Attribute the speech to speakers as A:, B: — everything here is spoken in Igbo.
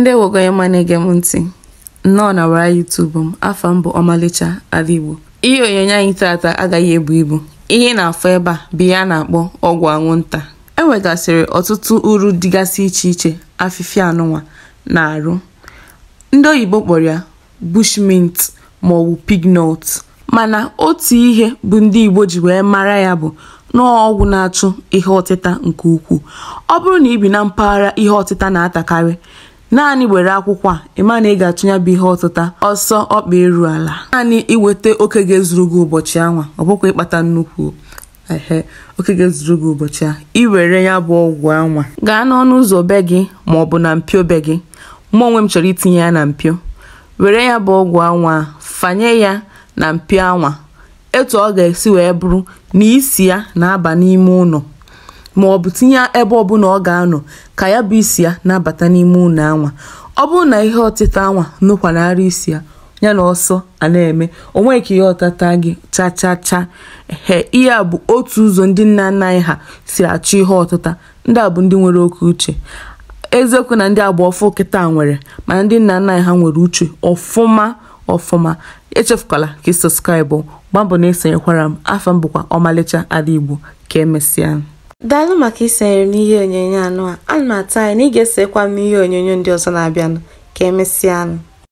A: Ndewo gị onye ọma na-ege m ntị. Nnọọ na wara YouTube m. Afa m bụ Ọmalịcha Ada Igbo. Ihe onyonyo anyị tata agaghị ebu ibu. Ihe ị na-afụ ebe a bụ ihe a na-akpọ ọgwụ anwụnta. E nwegasịrị ọtụtụ uru dịgasị iche iche afịfịa anụnwa na-arụ. Ndị oyibo kpọrọ ya bushmint maọbụ pignut. Mana otu ihe bụ ndị Igbo ji wee mara ya bụ n'ọgwụ na-achụ ihe ọtịta nke ukwuu. Ọ bụrụ na ị bi na mpaghara ihe ọtịta na-atakarị, naanị were akwụkwọ a ị ma na ị ga-achụ ya bụ ihe ọtịta ọsọ ọkpa eru ala. Naanị iweta oke ga-ezuru gị ụbọchị anwa, ọ bụkwa ịkpata nnukwu ehe oke ga-ezuru gị ụbọchị a. I were ya bụ ọgwụ anwa gaa n'ọnụ ụzọ be gị maọbụ na mpio be gị. Mụ onwe m chọrọ itinye ya na mpio. Were ya bụ ọgwụ anwa fanye ya na mpio anwa etu ọ ga-esi wee bụrụ na isi ya na-aba n'ime ụlọ maọbụ tinye ebe ọbụla ọ ga-anọ ka ya bụ isi ya na-abata n'ime ụlọ anwa. Ọ bụrụ na ihe ọtịta anwa nụkwanara isi ya, ya na ọsọ a na-eme o nweghị ka ihe ọtata gị cha cha cha. Ehe, ihe a bụ otu ụzọ ndị nna nna anyị ha si achụ ihe ọtịta. Ndị a bụ ndị nwere oke uche. Eziokwu na ndị agba ọfụ kịta nwere, mana ndị nna nna anyị ha nwere uche ọfụma ọfụma. Echefukwala ka ị subscribe, gbaa mbọ na esonyekwara m. Afa m bụkwa Ọmalịcha Ada Igbo. Ka emesịa. Daalụ maka isonyere m n'ihe onyonyo anụ a. Ana m atụ anya na ị ga-esonyekwa m n'ihe onyonyo ndị ọzọ na-abịanụ. Ka emesịanụ.